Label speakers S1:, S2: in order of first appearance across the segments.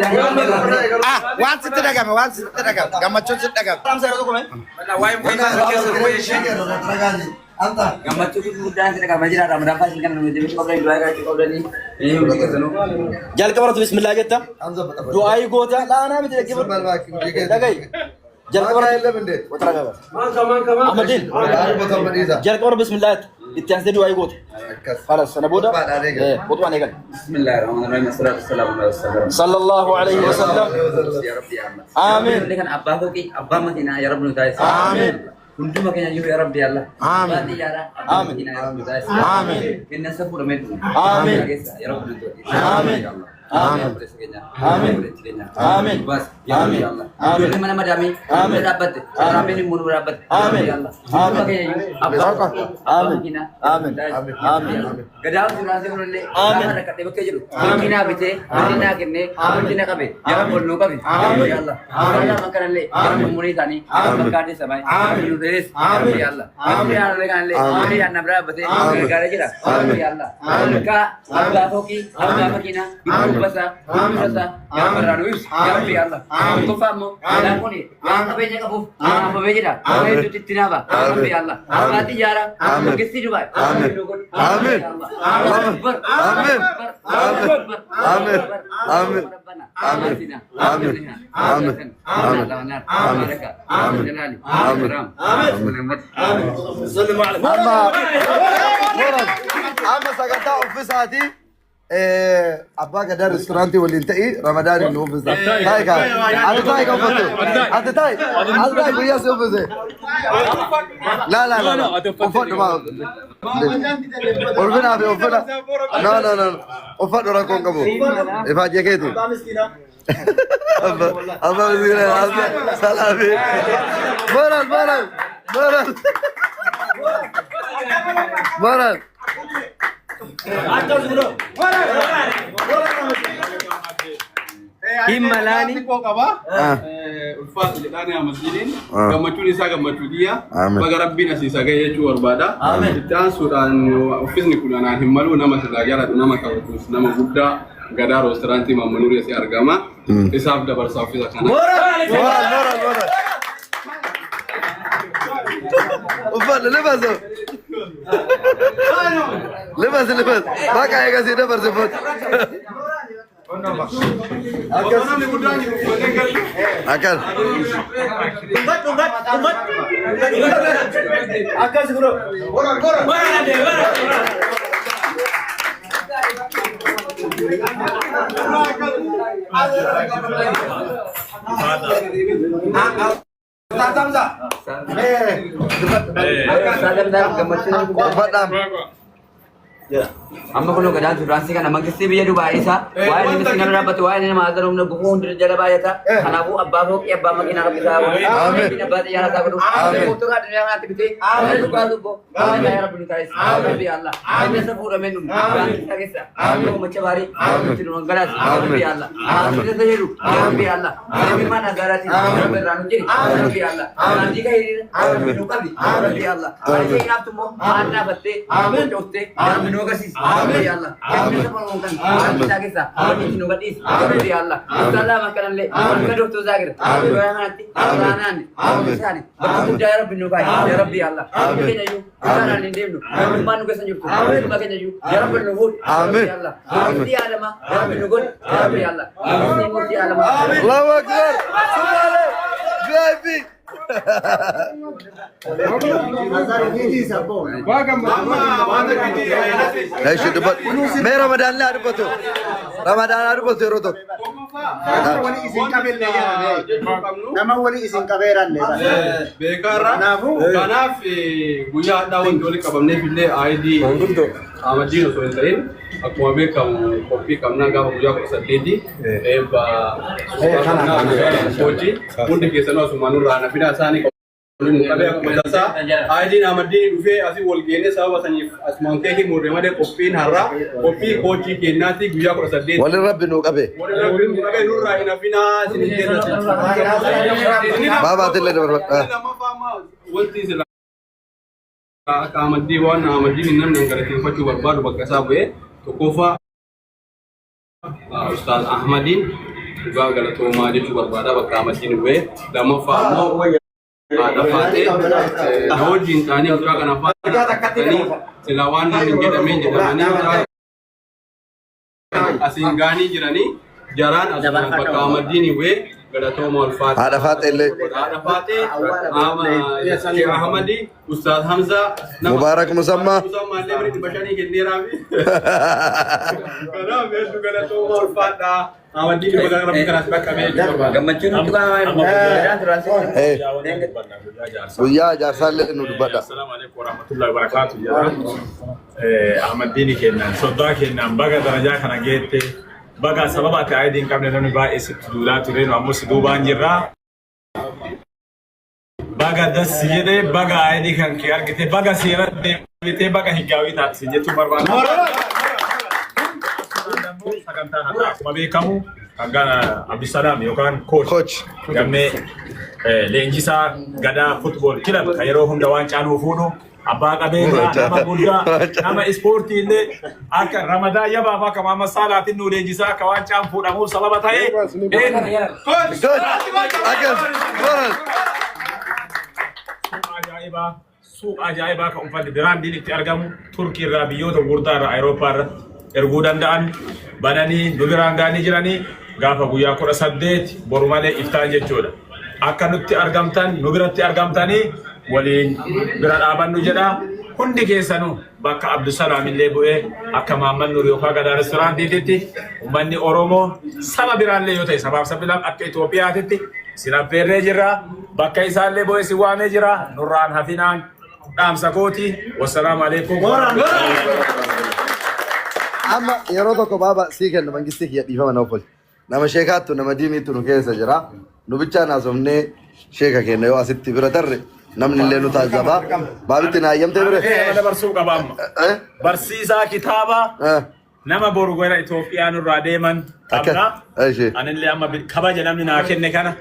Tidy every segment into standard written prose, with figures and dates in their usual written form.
S1: Ah, waan sitti dhagame, waan sitti dhagame, gammachuun sitti dhagame.
S2: Gammachuu guddaan si dhagama jira. Ramadaan faasin kana nuti deebisuu qabdanii du'aa irraa qabdanii. Hundi keessanuu.
S3: Jalqaba irratti bismillaa jetta. Du'aayii goota. Laanaa miti dhaggeeffadhu. Dhaga'i. Jalqaba irratti. Wata qaba. Ahmadiin. Jalqaba irratti bismillaa jetta. Itti aansitee du'aayii goota. Khalas sana booda khutbaan eegale.
S2: Bismillahirrahmanirrahim. Assalatu wassalamu ala rasulillah.
S3: Sallallahu alayhi wa sallam.
S2: Ya Rabbi ya Allah.
S3: Amiin.
S2: Inni kan abbaa fooqii abbaa makiinaa ya Rabbi nu taasisa.
S3: Amiin.
S2: Hunduma keenya jiru ya Rabbi ya Allah.
S1: Amiin.
S2: Abbaa xiyyaaraa abbaa
S3: Amiin.
S2: makiinaa ya Rabbi nu taasisa.
S1: Amiin.
S2: Kennansa fuudhamee dhufu.
S3: Amiin.
S2: Keessa ya Rabbi nu taasisa.
S3: Amiin.
S2: Ya Allah.
S3: Amiin.
S2: Obboleessa keenya.
S3: Amiin.
S2: Obboleettii keenya.
S3: Amiin.
S2: Baas. Ya Rabbi ya Allah.
S3: Amiin.
S2: Ijoollee mana madaamii.
S3: Amiin.
S2: Mana dhaabbatte. Rabbiin immoo nu dhaabbatte.
S3: Amiin.
S2: Ya Allah. Hunduma
S3: Amiin.
S2: keenya jiru abbaa fooqii abbaa
S3: Amiin.
S2: makiinaa ya Rabbi nu
S3: Amiin.
S2: taasisa.
S3: Amiin.
S2: Gadaan suuraan kunillee
S3: Amiin.
S2: gaafa rakkadhee bakkee jedhu makiinaa bitee makiinaa kennee makiina qabe yaa Rabbi ol nuu qabe yaa Allah Yaa Allah kanallee yaa Rabbi umurii isaanii yaa Rabbi bakka adde samai yaa Rabbi nu dheeres yaa Allah Makiinaa kanallee kanallee makiinaa na biraa batee gargaaree jira yaa Allah Bakka abbaa fooqii abbaa makiinaa gidduu basaa gidduu tasaa yaa Rabbi irraa nu ibsi yaa Rabbi yaa Allah Tokkoffaa immoo gadaan kun waan qabeenya qabuuf haafamee jira hedduutti itti naafa yaa Rabbi yaa Allah Abbaa xiyyaaraa mangistii Dubaay
S4: Amiin. Amiin. Amiin. Amiin. Amiin. Amiin. Amiin. Amiin. Amiin. Amiin. Amiin.
S1: Amma
S4: Amma sagantaa uffisaatii abbaa gadaa reestooraantii waliin ta'ii Ramadaan nu uffisa. Taayi kaa. Ati taayi kan uffattu. Ati taayi. Ati taayi guyyaa si uffise. Laa laa laa. Uffadhu maa. Ulfinaa fi ulfina. No no no. Uffadhu rakkoo hin qabu. Ifaajee keeti. Abbaa miskiina. Abbaa salaamii. Moral moral moral. Moral.
S3: Himmalaani.
S5: Qaba.
S4: Ah.
S5: Ulfaatu jedhaani Ahmadiiniin
S4: Ah.
S5: gammachuun isaa gammachuu kiyya.
S4: Amiin.
S5: Baga Rabbiin asii isa ga'e jechuu barbaada. Itti aansuudhaan uffisni kun anaan hin malu nama sirraa jaalatu nama kabajuus nama guddaa gadaa roostiraantii Maammanuur asii argama. Isaaf dabarsa uffisa kana.
S4: Moral moral moral. Uffadhu libasu. Libas libas. Bakka eegasii dabarse uffadhu.
S5: Osoo namni guddaan jiru uffatee galu.
S4: Akkas.
S2: Gammachuu
S4: Uffadhaam.
S2: Amma kun gadaan suuraansii kana mangistii biyya Dubaay isaa waa'ee inni miskiina bira dhaabbatu waa'ee inni nama haasara humna gufuu hundi jala baay'ata. Kanaafuu abbaa fooqii abbaa makiinaa rabbi isaa godhu.
S4: Amiin.
S2: Amiin. Abbaa xiyyaara isaa godhu.
S4: Amiin.
S2: Mootummaa addunyaa kanaatti bitee nama dhugaa lubbo. Amiin. Rabbi nu taasisa. Rabbi Allah. Inni isa fuudhamee nu. Baankii isaa keessa. Gammachuu baarii. Itti nu dhangalaasa. Rabbi Allah. Inni isa jedhu. Rabbi Allah. Sabimmaan agaaraatiin Rabbi irraa nu jiri. Rabbi Allah. Daandii kan hiriira. Rabbi nu qabi. Rabbi Allah. Ani inaaftu immoo maan dhaabattee cooftee Rabbi nu agarsiisi. Rabbi Allah. Inni saba Oromoo kan Rabbi isaa keessaa Rabbi itti nu gadhiisi. Rabbi Allah. Ustaazaa makkanallee akka Doktor Zaakir. Biyya kanatti Quraanaan isaani bakka guddaa Rabbi nu kaa'i. Ya Rabbi Allah. Rabbi keenya iyyuu isaanaan hin deemnu. Rabbummaan nu keessa hin jirtu. Rabbummaa keenya iyyuu ya Rabbi nu fuudhi.
S4: Amiin.
S2: Ya Allah. Murtii alamaa Rabbi nu godhi. Ya Rabbi Allah. Murtii alamaa.
S4: Allahu Akbar. Sumale. VIP. Eshi dubbadhu. Mee Ramadaan laa dubbatu. Ramadaan haa dubbatu yeroo tokko.
S1: Nama walii isin qabeerallee.
S5: Beekaarra.
S1: Kanaafuu-
S5: Kanaaf guyyaa hadhaa wanti walitti qabamneef illee ID Ahmadiin osoo hin ta'in akkuma beekamu qophii qabnaa gaafa guyyaa 18 eebba hojii hundi keessanuu asumaan nurraa na fidaa isaanii qabee akkuma tasaa ID'n Ahmadiin dhufee asii wal geenye sababa saniif asumaan keekii murre malee qophiin har'aa qophii kochii kennaati guyyaa 18.
S4: Walin rabbi nuu qabe.
S5: Walin rabbi nuu qabe nurraa hin hafinaa isin jenna.
S4: Baabaatillee dabarfadha.
S5: Wanti sila akka Ahmadiin waan Ahmadiin namni galateeffachuu barbaadu bakka isaa bu'ee tokkoffaa Ustaaz Ahmadiin dhugaa galatoomaa jechuu barbaada bakka Ahmadiin bu'ee. Lammaffaa immoo haadha Faaxee na wajjin ta'anii mucaa kana faana silaa waan namni hin jedhameen jedhamanii mucaa asiin gaanii jiranii jaraan asumaan bakka Ahmadiin bu'ee galatooma ulfaata.
S4: Haadha Faaxee illee.
S5: Haadha Faaxee, Sheekh Ahmadi, Ustaaz Hamzaa,
S4: Mubaarak Musammaa.
S5: Musammaa illee birii 500 kenneeraafi. Kanaaf hedduu galatooma ulfaadha. Ahmadiin baga rabbi kanaas bakka ba'ee jechuu barbaada.
S2: Gammachuun nutti qaama.
S4: Guyyaa jaarsaallee nu dubbadha.
S6: Assalamu alaikum warahmatullahi wabarakatuh jedha. Ahmaddiini kennaan soddaa kennaan baga darajaa kana geette, baga sababa ati aayidii hin qabne namni baay'ee sitti duulaa ture, nu ammoo si duubaan jirra. Baga dassi jedhee, baga aayidii kan kee argite, baga seera deebitee, baga higgaawii taatise jechuun barbaada. Sagantaan har'aa akkuma beekamu kan gana Abdusalaam yookaan coach
S4: Coach.
S6: Gammee leenjisaa Gadaa Football Club kan yeroo hunda waan caanuu fuudhu, abbaa qabeenyaa, nama guddaa, nama ispoortii illee akka Ramadaa Yabaaf akka Muhammad Saalaatiin nu leenjisaa akka waan caan fuudhamuuf sababa ta'e eenyu?
S4: Coach. Akkas. Moral.
S6: Suuqa ajaa'ibaa, suuqa ajaa'ibaa kan uffanni biraandiin itti argamu, Turkii irraa, biyyoota gurguddaa irraa, Awurooppaa irratti erguu danda'an bananii nu biraan ga'anii jiranii gaafa guyyaa 18 boru malee iftaan jechuudha. Akka nutti argamtan, nu biratti argamtanii waliin bira dhaabannu jedha. Hundi keessanuu bakka Abdusalaam illee bu'ee akka Maamman Nur yookaan Gadaa Restaurant iititti uummanni Oromoo saba biraallee yoo ta'e, sabaaf sabbilaan akka Itoophiyaatitti isin affeerree jirra. Bakka isaallee bu'ee si waamee jira. Nurraan hafinaan dhaamsa kooti. Wassalaamu alaikum.
S4: Amma yeroo tokko baaba sii kenna mangistii kiyya, dhiifama na offol. Nama sheekaattu, nama diiniittu nu keessa jira. Nu bichaan haasofnee sheeka keenya yoo asitti bira tarre namni illee nu taajjaba. Baabitti na hayyamtee bire?
S6: Nama dabarsuu qaba amma.
S4: Eh?
S6: Barsiisaa kitaaba
S4: Eh?
S6: nama boru gara Itoophiyaa nurraa deeman
S4: Akka.
S6: qabna.
S4: Ishee.
S6: Anillee amma kabaja namni naa kenne kana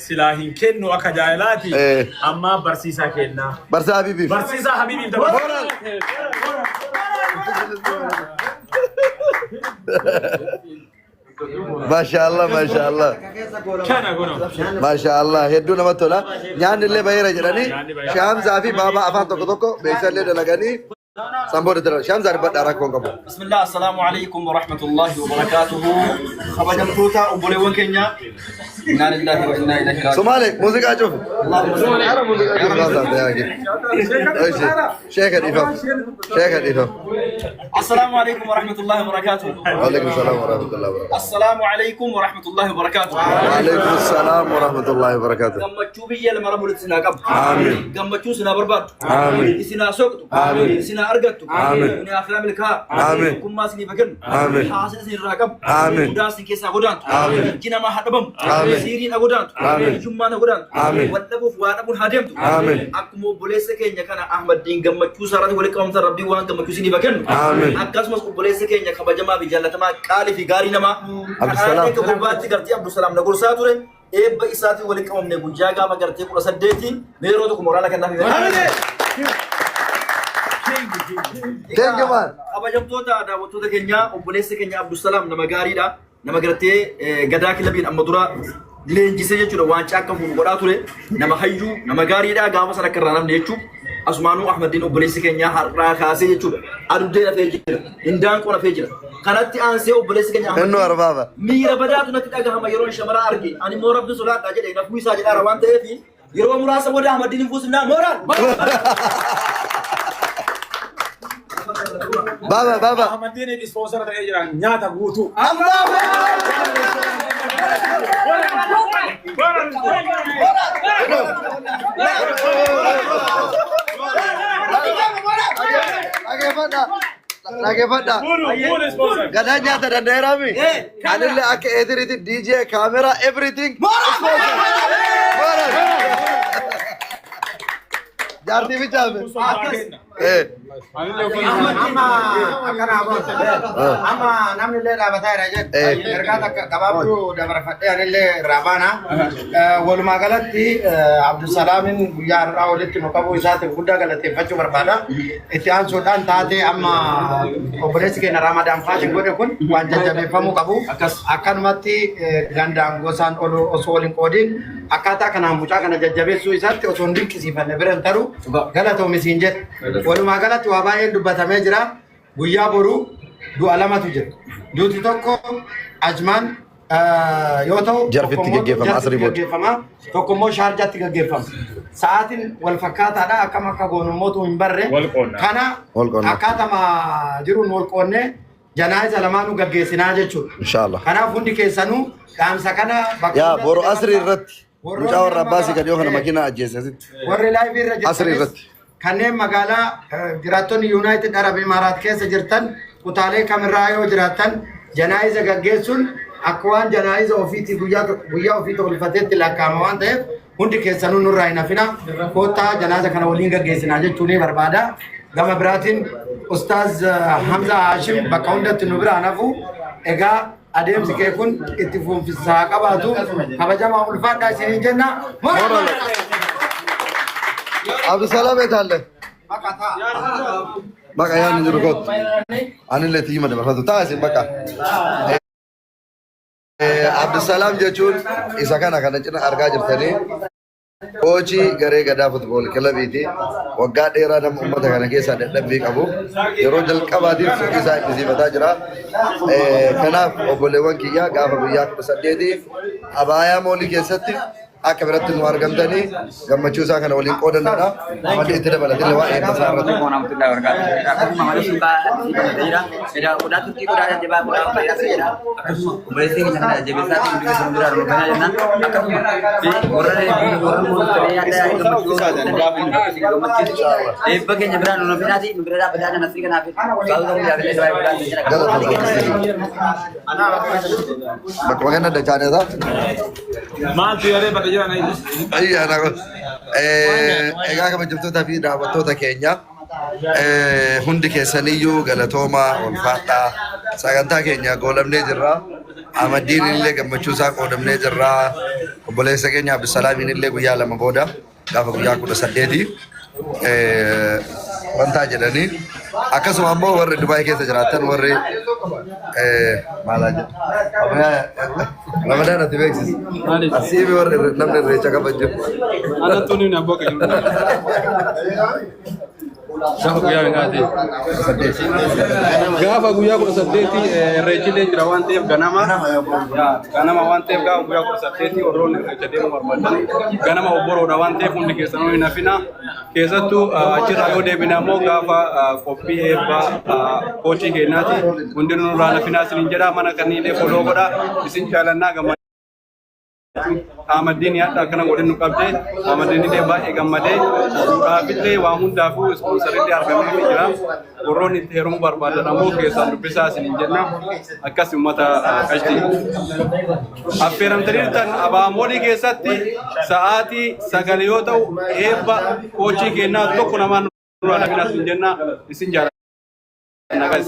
S6: silaa hin kennu akka jaalalaati. Amma barsiisaa kennaa.
S4: Barsiisaa Habibiif.
S6: Barsiisaa Habibiif dabarsa.
S4: Maashaallah, maashaallah.
S6: Kana kuno.
S4: Maashaallah, hedduu namatti tola. Nyaanni illee baheera jedhanii Shaamzaa fi baabaa afaan tokko tokko beeksisa illee dalaganii san booda jira. Shaamzaa dubbadhaa, rakkoon qabu.
S3: Bismillah, assalamu alaikum wa rahmatullahi wa barakatuhu. Kabajamtoota obboleewwan keenya, inna lillahi wa inna ilaihi raji'un.
S4: Somaale muuziqaa cufu. Muuziqaa cufu laasaa ta'ee. Sheeka dhiifam. Sheeka dhiifam.
S3: Assalamu alaikum wa rahmatullahi wa barakatuhu.
S4: Waalaikum salaam wa rahmatullahi wa barakatuh.
S3: Assalamu alaikum wa rahmatullahi wa barakatuhu.
S4: Waalaikum salaam wa rahmatullahi wa barakatuh.
S3: Gammachuu biyya lama rabbi isin haa qabu.
S4: Amiin.
S3: Gammachuu isin haa barbaaddu.
S4: Amiin.
S3: Isin haa soqxu.
S4: Amiin.
S3: Isin haa argattu.
S4: Amiin.
S3: Duuniyaa akhiraa milkaa.
S4: Amiin.
S3: Tokkummaa isiniif haa kennu.
S4: Amiin.
S3: Haasina isin irraa qabu.
S4: Amiin.
S3: Mudaa isin keessaa godaantu.
S4: Amiin.
S3: Ijji namaa haa dhabamu.
S4: Amiin.
S3: Siiriin haa godaantu.
S4: Amiin.
S3: Hiyyummaan haa godaantu.
S4: Amiin.
S3: Wal dhabuuf waa dhabuun haa deemtu.
S4: Amiin.
S3: Akkuma obboleessa keenya kana Ahmaddiin gammachuu isaarratti walitti qabamtan, Rabbiin waan gammachuu isiniif haa kennu.
S4: Amiin.
S3: Akkasumas obboleessa keenya kabajamaa fi jaallatamaa, qaalii fi gaarii namaa
S4: Abdusalaam.
S3: akka gurbaatti gartee Abdusalaam na gorsaa ture, eebba isaatiin walitti qabamne guyyaa gaafa gartee 18 yeroo tokko moraala kennaaf.
S4: Thank you, man.
S3: Kabajamtoota daawwattoota keenyaa, obboleessa keenya Abdusalaam nama gaariidha. Nama gartee Gadaa kilabiin amma dura leenjisee jechuudha, waancaa akka fuudhu godhaa ture. Nama hayyuu, nama gaariidha, gaafa sana akka irraa namni jechuudha. Asumaanuu Ahmadiin obboleessi keenya har'aa kaasee jechuudha. Aduddee rafee jira. Indaanqoo rafee jira. Kanatti aansee obboleessi keenya
S4: Innu arbaaba.
S3: Miira badaatu natti dhagahama yeroon shamara arge. Ani immoo Rabbi sodaadha jedhe nafuu isaa jedhaara waan ta'eef yeroo muraasa booda Ahmadiin hin fuusinaa mooraan.
S4: Baaba, baaba.
S6: Ahmadiin sponsor ta'ee jira nyaata guutuu.
S4: Dhageeffadha. Dhageeffadha.
S6: Full sponsor.
S4: Gadaa nyaata danda'eeraami. Anillee akka eetiriitti DJ, kaameraa, everything. Sponsor. Moral. Jaartii bichaame.
S1: Amma akkana boona. Amma namni illee dhaabataa jira jedhu. Ergaa takka gabaabduu dabarfadhee anillee irraa baana. Walumaa galatti Abdusalaamiin guyyaa har'aa walitti nu qabuu isaatiif guddaa galateeffachuu barbaada. Itti aansuudhaan taatee amma obboleessi keenya Ramadaan Faasin godhe kun waan jajjabeeffamuu qabu. Akkanumatti gandaan gosaan osoo waliin qoodiin akkaataa kanaan mucaa kana jajjabeessuu isaatti osoo hin dinqisiifanne bira hin taru galatoomi siin jedha. Walumaa galatti waa baay'een dubbatamee jira. Guyyaa boruu du'a lamatu jira. Duuti tokko Ajmaan yoo ta'u,
S4: Jarfitti
S1: tokko immoo
S4: geggeeffama,
S1: Jarfitti
S4: Asrii booda.
S1: geggeeffama, tokko immoo Shaarjaatti geggeeffama. Sa'aatiin wal fakkaataadha. Akkam akka goonu immoo hin barre.
S6: Wal qoonna.
S1: Kana
S4: Wal qoonna.
S1: akkaatama jiruun wal qoonnee janaaza lamaanuu gaggeessinaa jechuudha.
S4: Inshallah.
S1: Kanaaf hundi keessanuu dhaamsa kana bakka
S4: Yaa
S1: hundatti
S4: boru asrii
S1: dabarsaa.
S4: irratti
S1: Warroonni
S4: mucaa warra
S1: amma
S4: Abbaasii kan dhiyoo kana makiinaa ajjeese asitti.
S1: Warri live irra
S4: Asrii
S1: jirtanis
S4: irratti.
S1: kanneen magaalaa jiraattonni United Arab Emiraat keessa jirtan kutaalee kamirraa yoo jiraattan janaayiza gaggeessuun akka waan janaayiza ofiitii guyyaa guyyaa ofii tolfateetti lakkaa'ama waan ta'eef hundi keessanuu nurraa hin hafina koottaa janaaza kana waliin gaggeessinaa jechuu ni barbaada. Gama biraatiin Ustaaz Hamza Haashim bakka hundatti nu biraa hafu egaa adeemsi kee kun itti fuunfisaa qabaatu kabajamaa ulfaadhaa isiniin jenna.
S4: Abdusalaam eetaalle. Baqa yaadni jiru kootu. Anillee tiyyuma dabarfatu. Ta'a isin baqa. Abdusalaam jechuun isa kana kana cina argaa jirtanii kochii garee Gadaa Football Clubiiti. Waggaa dheeraa nama uummata kana keessaa dadhabbii qabu. Yeroo jalqabaatiif suuqii isaa eebbisiifataa jira. Kanaaf obboleewwan kiyyaa gaafa guyyaa 18 Abaayaa Mallii keessatti akka biratti nu argamtanii gammachuu isaa kana waliin qoodannudha. Amalli itti dabalatee waa'ee eebba isaa irratti.
S2: Warahmatullahi wabarakatuh. Akkasuma malee suuqaa jira. Edaa qodaa turkii qodaa jajjabaa qodaa fayyaa jedha. Akkasuma obboleessi keenya kana jajjabeessaa fi hundi keessan biraa nu kanaa jenna. Akkasuma warra warra mootummaa yaada gammachuu eebba keenya biraa nu nafinaati nu bira dhaabbataa jira nasrii kanaaf.
S4: Bakkuma kana dachaaneeta.
S6: Maaltu yaree bakka jiran
S4: Ayyaana kun. Egaa kabajamtootaa fi daawwattoota keenya hundi keessaniyyuu galatoomaa ulfaadhaa. Sagantaa keenya goolabnee jirra. Amaddiin illee gammachuu isaa qoodamnee jirra. Obboleessa keenya Abdusalaamiin illee guyyaa 2 booda gaafa guyyaa 18 wantaa jedhanii akkasuma ammoo warri Dubaay keessa jiraatan warri maalaa jedhu. Ramadaan ati beeksisi. Asii warri namni irreecha kabaju.
S5: Anattu ni abboo kan jiru. Gaafa guyyaa meeqaati? Gaafa guyyaa 18 irreechillee jira waan ta'eef ganama ganama waan ta'eef gaafa guyyaa 18 warroonni irreecha deemuu barbaadan ganama obboroodha waan ta'eef hundi keessanuu hin hafina. Keessattuu achirraa yoo deebine ammoo gaafa qophii eebbaa koochii keenyaati hundinuu nurraa hafinaa isiniin jedha mana kanneen follow godha isin jaalannaa gammachuu. Ahmaddiin yaadda akkana waliin nu qabde Ahmaddiin illee baay'ee gammadee fuudhaafillee waa hundaafuu sponsorillee argamee jira. Warroonni itti heerumuu barbaadan ammoo keessaan dubbisaa isiniin jenna akkas uummata qashtii. Affeeramtanii jirtan Abaamoolii keessatti sa'aatii 9 yoo ta'u eebba koochii kennaa tokko namaan nurraa dhabinaa isin jenna isin jaalladha. Nagas.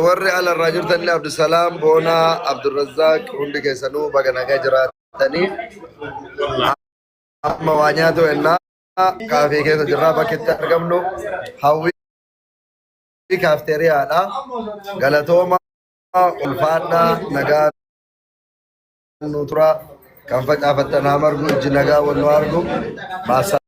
S4: Warri alarraa jirtan illee Abdusalaam, Boonaa, Abdurrazzaaq hundi keessanuu baga nagaa jiraatanii amma waa nyaatu ennaa kaafee keessa jirraa bakki itti argamnu Hawwii kaafteeriyaadha. Galatooma ulfaadhaa nagaa nu tura kan facaafattan haa margu ijji nagaa wal nu argu. Maasaa.